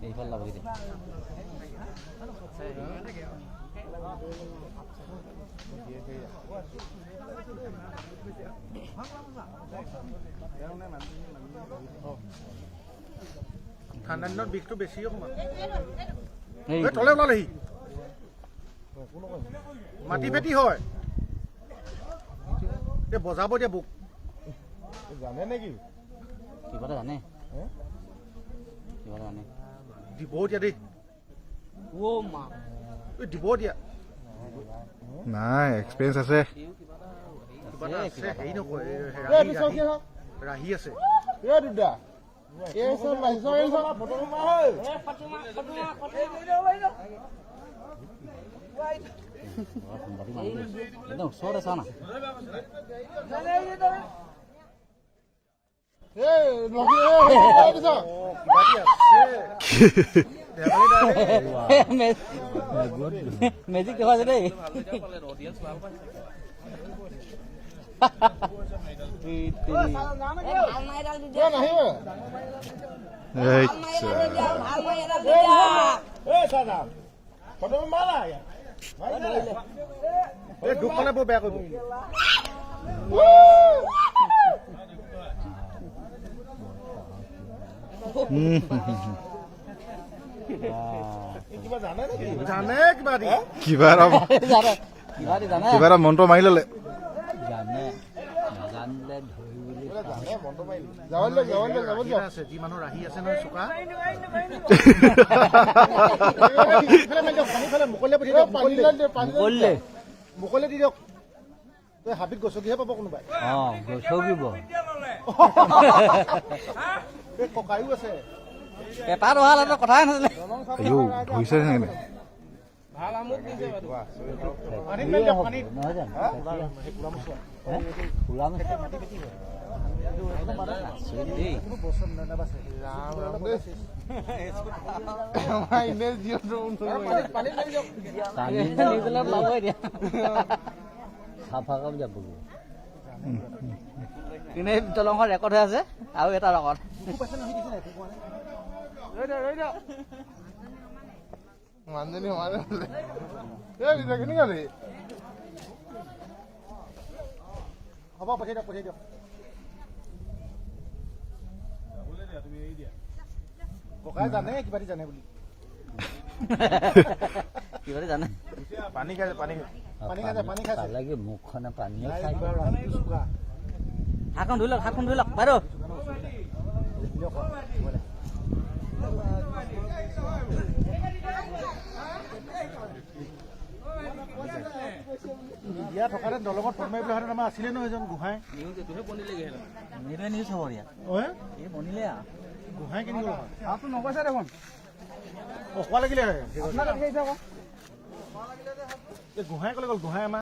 এইফালে যাব এতিয়া। ঠাণ্ডা দিনত বিষটো বেছি অকণমান। তলে ওলালেহি, মাটি ফেটি হয়। এই বজাব এতিয়া বুক। জানে নেকি? কিবা এটা জানে, কিবা এটা জানে। দিব এতিয়া দেই। অ' মা, দিব দিয়া। নাই, এক্সপিৰিয়েঞ্চ আছে। কিবা এটা আছে, হেৰি নকয়, ৰাহি আছে। একদম ওচৰতে চা না। মেজিক দেখুৱাইছে দেই। দুখ পালে বৰ বেয়া কৰিব। জানে কিবা কিবা এটা মন্ত্ৰ মাৰি ললে। যি মানুহ ৰাহি আছে নহয় চোকা। মুকলে দি দিয়ক, তই হাবিত গছকিহে পাব কোনোবাই। গছকিব। ককায়ো আছে। পেপাৰ অহা কথাই নাছিলে। ধৰিছে নেকি? চাফা কাম যাবগৈ। এনেই দলংখন ৰেকৰ্ড হৈ আছে আৰু এটা ৰেকৰ্ড। মানুহজনী হ'ব, পঠিয়াই দিয়ক, পঠিয়াই দিয়ক। ককাই জানে কিবা জানে বুলি। কিবা জানে। পানী খাইছে, পানী পানী খাইছে, পানী খাইছে। লাগে মুখখনে পানীয়ে খাই। হাতখন ধুই লওক, হাতখন ধুই লওক বাইদেউ। দিয়া থকা দলঙত ফটো মাৰি পেলাই আমাৰ আছিলে নহয় এজন গোহাঁই। গোহাঁই কেনেকৈ নকৈছে দেখোন। অখোৱা লাগিলে। গোহাঁই ক'লে গ'ল? গোহাঁই আমাৰ